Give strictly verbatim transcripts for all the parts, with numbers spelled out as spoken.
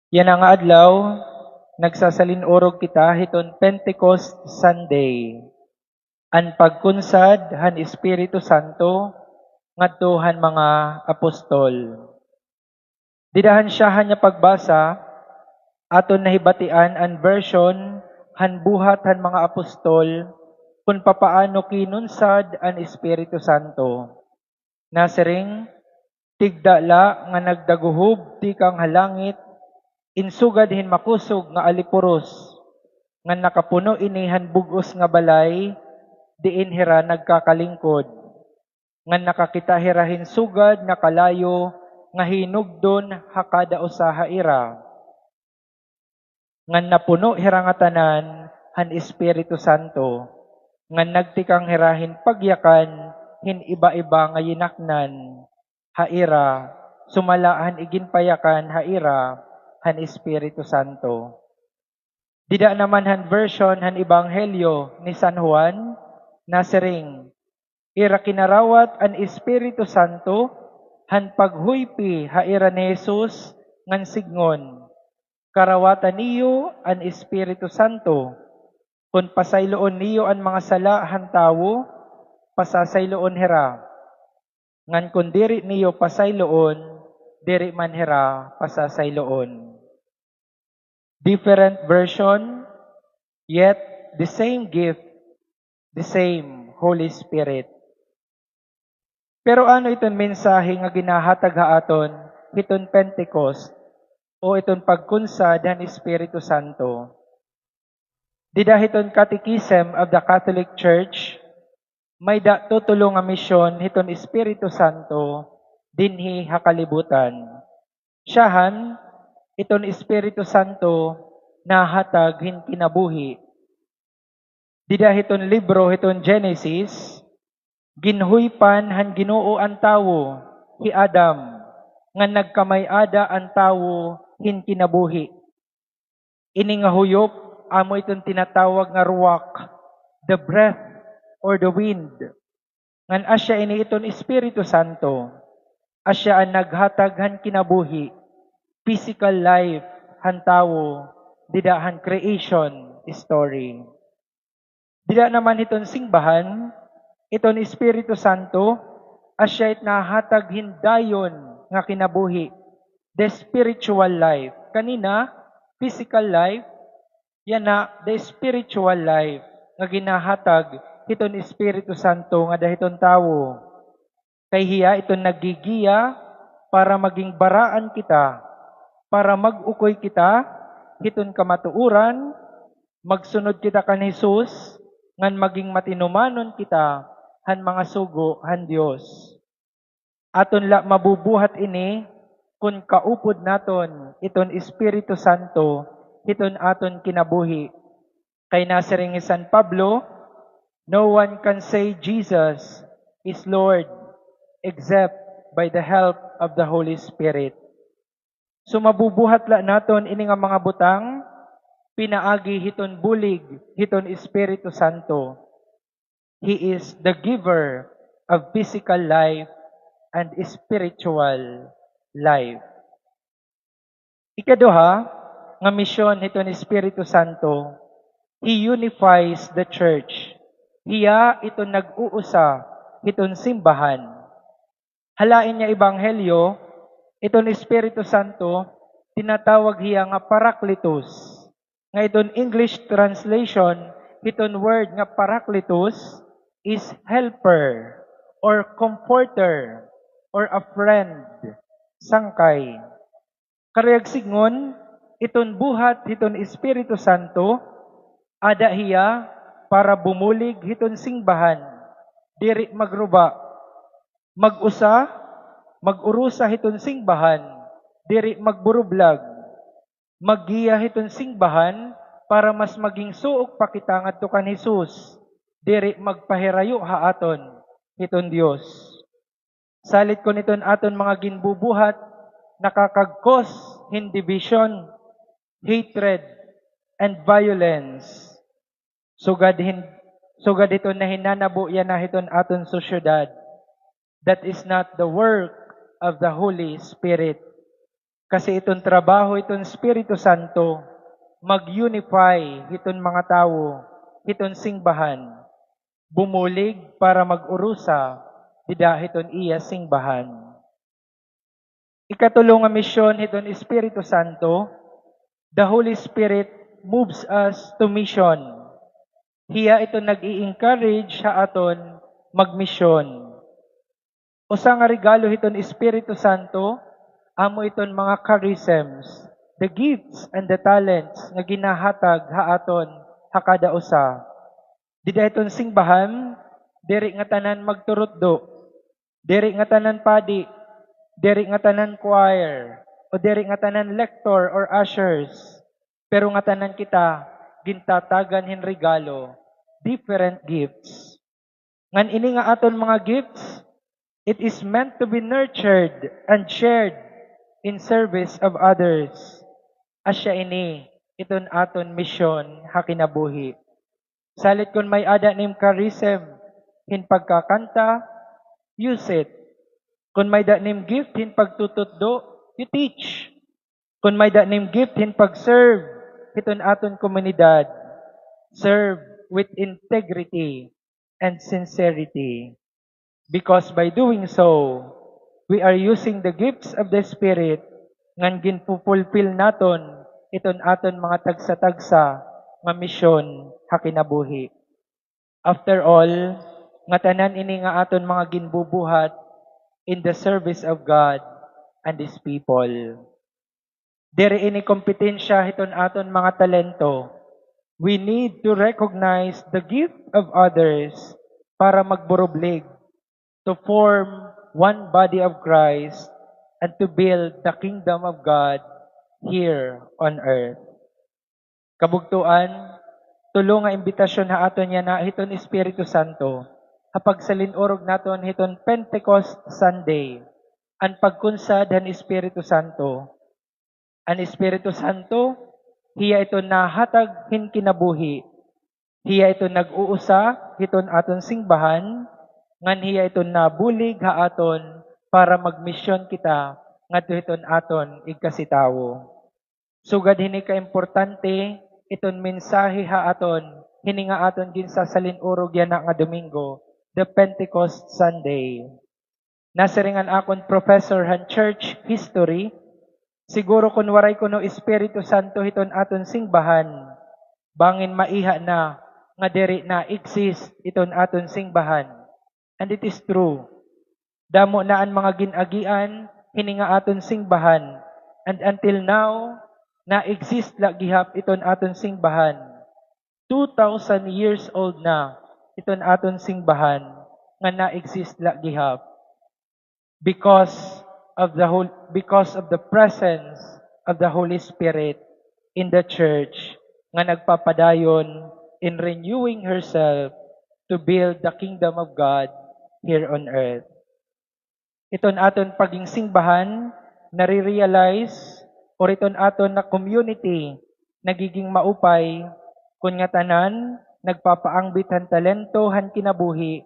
Yana nga adlaw, nagsasalin-urog kita hiton Pentecost Sunday, an pagkunsad han Espiritu Santo ngadto han mga apostol. Dida han syahan nga pagbasa, aton nahibatian an version han buhat han mga apostol kon papaano kinunsad an Espiritu Santo. Nasiring, tigda la nga nagdaguhob tikang ha langit, in sugad hin makusog nga alipuros, ngan nakapuno ini han bug-os nga balay diin hira nagkakalingkod, ngan nakakita hira hin sugad nga kalayo nga hinugdon ha kada usa ha ira. Ngan napuno hira ngatanan han Espiritu Santo, ngan nagtikang hira hin pagyakan hin iba-iba nga yinaknan ha ira, sumala han iginpayakan ha ira han Espiritu Santo. Dida naman han version han Ebanghelyo ni San Juan, nasiring, ira kinarawat an Espiritu Santo han paghuypi ha ira ni Jesus ngan sidngon, karawata niyo an Espiritu Santo. Kon pasayloon niyo an mga sala han tawo, pasasayloon hira. Ngan kon diri niyo pasayloon, diri man hira pasasayloon. Different version, yet the same gift, the same Holy Spirit. Pero ano iton mensahe nga ginahatag ha aton hiton Pentecost o iton pagkunsad han Espiritu Santo? Dida hiton Catechism of the Catholic Church, may-ada tutulo nga misyon hiton Espiritu Santo dinhi ha kalibutan. Syahan, iton Espiritu Santo nahatag hin kinabuhi. Dida hiton libro hiton Genesis, ginhuypan han Ginoo an tawo, hi Adam, ngan nagkamay-ada an tawo hin kinabuhi. Ini nga huyop, amo iton tinatawag nga ruach, the breath or the wind. Ngan asya ini iton Espiritu Santo. Asya an naghatag han kinabuhi, physical life han tawo, dida han creation story. Dida naman hiton simbahan, iton Espiritu Santo, asya it nahatag hin dayon nga kinabuhi, the spiritual life. Kanina, physical life, yana, the spiritual life nga ginahatag hiton Espiritu Santo ngada hiton tawo. Kay hiya iton naggigiya para maging baraan kita, para mag-ukoy kita hiton kamatuoran, magsunod kita kan Jesus, ngan maging matinumanon kita han mga sugo han Dios. Aton la mabubuhat ini kon kaupod naton iton Espiritu Santo hiton aton kinabuhi. Kay nasiring hi San Pablo, "No one can say Jesus is Lord except by the help of the Holy Spirit." So, mabubuhat la naton ini nga mga butang pinaagi hiton bulig hiton Espiritu Santo. He is the giver of physical life and spiritual life. Ikaduha nga misyon hiton Espiritu Santo, he unifies the church. Hiya iton nag-uusa hiton simbahan. Ha lain nga ebanghelyo, iton Espiritu Santo, tinatawag hiya nga Parakletos. Nga iton English translation hiton word nga Parakletos is helper or comforter or a friend, sangkay. Karuyag sidngon, iton buhat hiton Espiritu Santo, ada hiya para bumulig hiton simbahan, diri magruba, mag-usa, mag-urusa hiton simbahan, diri magburublag, maggiya hiton simbahan para mas maging suok pa kita ngadto kan Jesus, diri magpahirayo ha aton hiton Dios. Salit kon iton aton mga ginbubuhat, nakakag-cause hin division, hatred, and violence. Sugad hin-, sugad hiton nahinanabo yana hiton aton sosyedad. That is not the work of the Holy Spirit. Kasi iton trabaho hiton Espiritu Santo, mag-unify hiton mga tawo hiton singbahan, bumulig para mag-urusa dida hiton iya singbahan. Ikatulo nga misyon hiton Espiritu Santo, the Holy Spirit moves us to mission. Hiya iton nag-i-encourage ha aton magmisyon. Usa nga regalo hiton Espiritu Santo, amo iton mga charisms, the gifts and the talents nga ginahatag ha aton ha kada usa. Dida hiton singbahan, diri ngatanan magturutdo, diri ngatanan padi, diri ngatanan choir, o diri ngatanan lector or ushers, pero ngatanan kita gintatagan hin regalo, different gifts. Ngan ini nga aton mga gifts, it is meant to be nurtured and shared in service of others. Asya ini iton aton misyon ha kinabuhi. Salit kon may-ada nim charism hin pagkakanta, use it. Kon may-ada nim gift hin pagtututdo, you teach. Kon may-ada nim gift hin pag-serve hiton aton komunidad, serve with integrity and sincerity. Because by doing so, we are using the gifts of the Spirit ngan ginfufulfill naton iton aton mga tagsa-tagsa nga misyon ha kinabuhi. After all, ngatanan ini nga aton mga ginbubuhat in the service of God and His people. Diri ini kompetensya hiton aton mga talento. We need to recognize the gift of others para magburublig, to form one body of Christ, and to build the kingdom of God here on earth. Kabugtoan, tulo nga imbitasyon ha aton yana hiton Espiritu Santo, ha pagsalin-urog naton hiton Pentecost Sunday, an pagkunsad han Espiritu Santo. An Espiritu Santo, hiya iton nahatag hin kinabuhi. Hiya iton nag-uusa hiton aton singbahan, ngan hiya iton nabulig ha aton para magmisyon kita ngadto hiton aton igkasitawo. Sugad hini kaimportante iton mensahe ha aton hini nga aton ginsasalin-urog yana nga Domingo, the Pentecost Sunday. Nasiring an akon professor han church history, siguro kon waray kuno Espiritu Santo hiton aton singbahan, bangin maiha na nga diri na-exist iton aton singbahan. And it is true. Damo na an mga gin-agian hini nga aton singbahan, and until now, na-exist la gihap iton aton singbahan. Two thousand years old na iton aton singbahan nga na-exist la gihap. Because of the hol-, because of the presence of the Holy Spirit in the church nga nagpapadayon in renewing herself to build the kingdom of God here on earth. Iton aton paging singbahan, nare-realize, or iton aton na community, nagiging maupay, kon ngatanan, nagpapaangbit han talento han kinabuhi,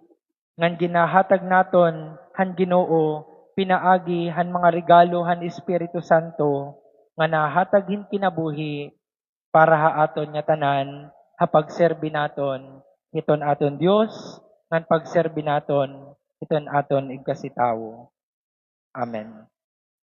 ngan ginahatag naton han Ginoo pinaagi han mga regalo han Espiritu Santo nga nahatag hin kinabuhi para ha aton ngatanan ha pagserbi naton hiton aton Dios ngan pagserbi naton hiton aton igkasitawo. Amen.